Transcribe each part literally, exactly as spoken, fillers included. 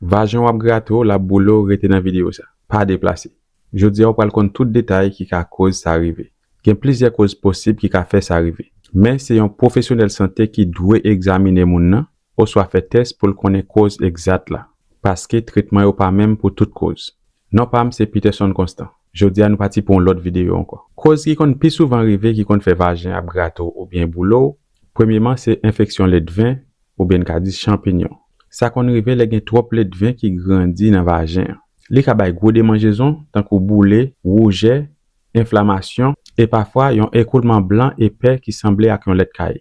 Vajen w ap grate w, l ap boule w, rete nan videyo sa. Pa deplase. Jodi a, w pral konn tout detay ki ka koz sa rive. Gen plizyè koz posib ki ka fè sa rive. Men se yon pwofesyonèl sante ki dwe egzamine moun nan, oswa fè tès pou l konnen koz egzat la. Paske tretman yo pa menm pou tout koz. Non pa m se Peterson Constant. Jodi a nou pati pou yon lòt videyo ankò. Koz ki konn pi souvan rive ki konn fè vajen ap grate w oubyen boule w, premyeman se enfeksyon ledven, oubyen n ka di chanpinyon. Sa konn rive lè gen twòp ledven ki grandi nan vajen an. Li ka bay gwo demanjezon, tankou boule, woujè, enflamasyon, e pafwa yon ekoulman blan epè ki sanble ak yon lèt kaye.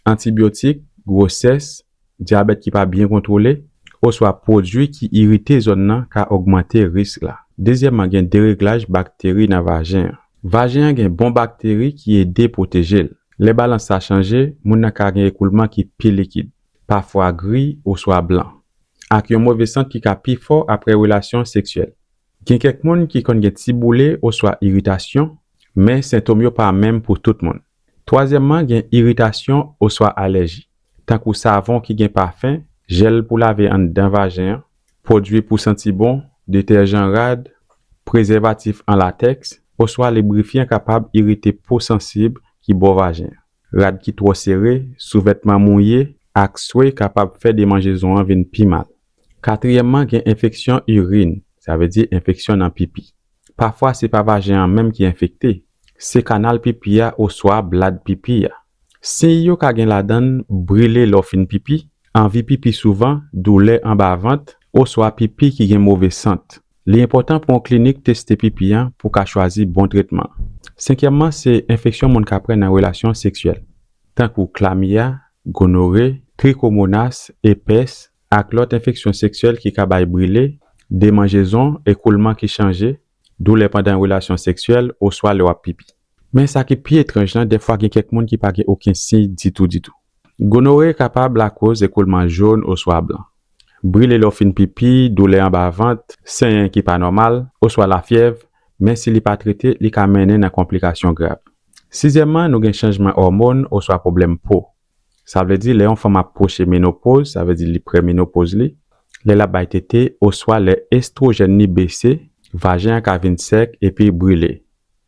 Antibyotik, gwosès, dyabèt ki pa byen kontwole, oswa pwodui ki irite zòn nan ka ogmante risk la. Dezyèmman, gen dereglaj bakteri nan vajen an. Vajen an gen bon bakteri ki ede pwoteje l. Lè balans sa chanje, moun nan ka gen ekoulman ki pi likid, pafwa gri oswa blan, ak yon move sant ki ka pi fò apre relasyon seksyèl. Gen kèk moun ki konn gen ti boule oswa iritasyon, men sentòm yo pa menm pou tout moun. Twazyèmman, gen iritasyon oswa alèji, tankou savon ki gen pafen, jèl pou lave anndan vajen an, pwodui pou santi bon, detèjan rad, prezèvatif an latèks, oswa librifyan kapab irite po sansib ki bò vajen an. Rad ki twò sere, souvètman mouye, ak swe kapab fè demanjezon an vin pi mal. Katriyèmman, gen enfeksyon irin, sa vle di enfeksyon nan pipi. Pafwa se pa vajen an menm ki enfekte, se kanal pipi a oswa blad pipi a. Siy yo ka gen ladan l brile lè w fin pipi, anvi pipi souvan, doulè anba vant, oswa pipi ki gen move sant. Li enpòtan pou yon klinik teste pipi an pou w ka chwazi bon tretman. Senkyèmman, se enfeksyon moun ka pran nan relasyon seksyèl, tankou klamya, gonore, trikomonas, epès, ak lòt enfeksyon seksyèl ki ka bay brile, demanjezon, ekoulman ki chanje, doulè pandan relasyon seksyèl, oswa lè w ap pipi. Men sa ki pi etranj lan, dèfwa gen kèk moun ki pa gen okenn siy ditou ditou. Gonore kapab lakoz ekoulman jòn oswa blan, brile lè w fin pipi, doulè anba vant, senyen ki pa nòmal, oswa lafyèv, men si li pa trete, li ka mennen nan konplikasyon grav. Sizyèmman, nou gen chanjman òmòn oswa pwoblèm po. Sa vle di, lè yon fanm ap pwoche menopoz, sa vle di li pre menopoz li, lè l ap bay tete, oswa lè estwojèn li bese, vajen an ka vin sèk epi brile.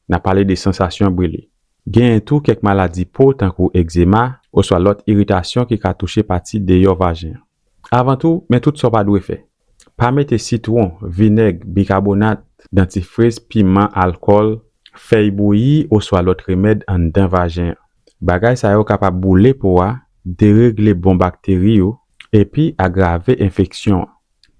N ap pale de sansasyon brile. Genyen tou kèk maladi po, tankou egzema, oswa lòt iritasyon ki ka touche pati deyò vajen an. Avan tou, men tout sa w pa dwe fè. Pa mete sitwon, vinèg, bikabonat, dantifriz, piman, alkòl, fèy bouyi, oswa lòt remèd anndan vajen an. Bagay sa yo kapab boule po a, deregle bon bakteri yo, epi agrave enfeksyon an.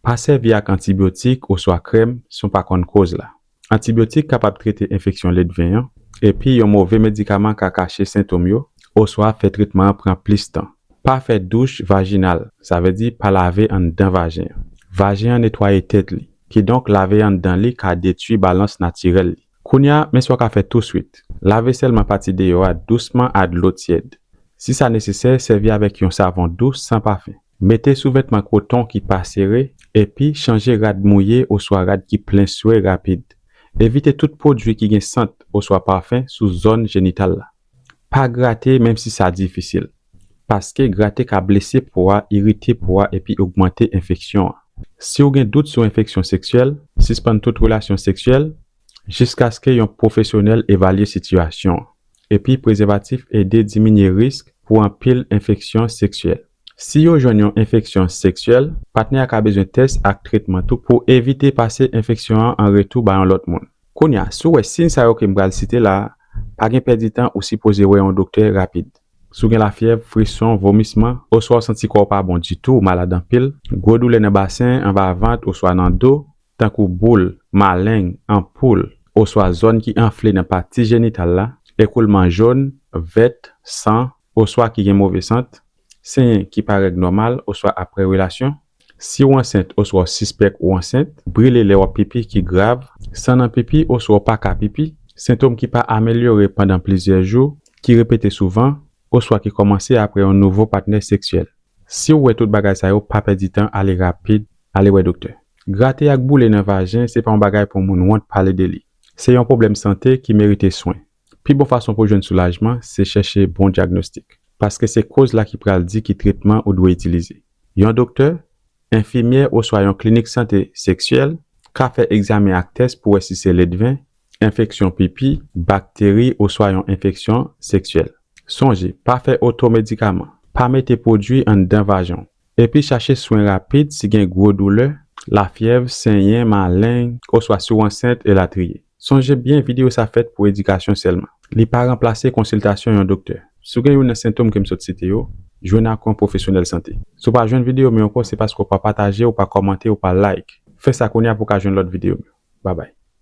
Pa sèvi ak antibyotik oswa krèm si w pa konn koz la. Antibyotik kapab trete enfeksyon ledven an, epi yon move medikaman ka kache sentòm yo, oswa fè tretman an pran plis tan. Pa fè douch vajinal, sa vle di pa lave anndan vajen an. Vajen an netwaye tèt li, kidonk lave anndan li ka detwi balans natirèl li. Kounye a, men sa w ka fè touswit. Lave sèlman pati deyò a dousman a dlo tyèd. Si sa nesesè, sèvi avèk yon savon dous san pafen. Mete souvètman koton ki pa sere, epi chanje rad mouye oswa rad ki plen swe rapid. Evite tout pwodui ki gen sant oswa pafen sou zòn jenital la. Pa grate menm si sa difisil, paske grate ka blese po a, irite po a epi ogmante enfeksyon an. Si w gen dout sou enfeksyon seksyèl, sispann tout relasyon seksyèl jiskaske yon pwofesyonèl evalye sitiyasyon an. Epi prezèvatif ede diminye risk pou anpil enfeksyon seksyèl. Si yo jwenn yon enfeksyon seksyèl, patnè a ka bezwen tès ak tretman tou pou evite pase enfeksyon an an retou ba yon lòt moun. Kounye a, si w wè siy sa yo ke m pral site la a, pa gen pèdi tan, ou sipoze wè yon doktè rapid. Si w gen lafyèv, frison, vomisman, oswa w santi kò w pa bon ditou, w malad anpil, gwo doulè nan basen, anba vant oswa nan do, tankou boul, maleng, anpoul, oswa zòn ki anfle nan pati jenital la, ekoulman jòn, vèt, san, oswa ki gen move sant, senyen ki pa règ nòmal oswa apre relasyon, si w ansent oswa w sispèk ou ansent, brile lè w ap pipi ki grav, san nan pipi oswa w pa ka pipi, sentòm ki pa amelyore pandan plizyè jou, ki repete souvan, oswa ki kòmanse apre yon nouvo patnè seksyèl. Si w wè tout bagay sa yo, pa pèdi tan, ale rapid, ale wè doktè. Grate ak boule nan vajen, se pa yon bagay pou moun wont pale de li. Se yon pwoblèm sante ki merite swen. Pi bon fason pou w jwenn soulajman, se chèche bon dyagnostik. Paske se koz la ki pral di ki tretman ou dwe itilize. Yon doktè, enfimyè oswa yon klinik sante seksyèl ka fè egzamen ak tès pou wè si se ledven, enfeksyon pipi, bakteri oswa yon enfeksyon seksyèl. Sonje, pa fè oto medikaman, pa mete pwodui anndan vajen w, epi chache swen rapid si gen gwo doulè, lafyèv, senyen, maleng, oswa si w ansent, elatriye. Sonje byen, videyo sa fèt pou edikasyon sèlman. Li pa ranplase konsiltasyon yon doktè. Si w gen youn nan sentòm ke m sot site yo, jwenn ak yon pwofesyonèl sante. Si w pa jwenn videyo m yo ankò, se paske w pa pataje, w pa kòmante, w pa like. Fè sa kounye a pou w ka jwenn lòt videyo m yo. Babay.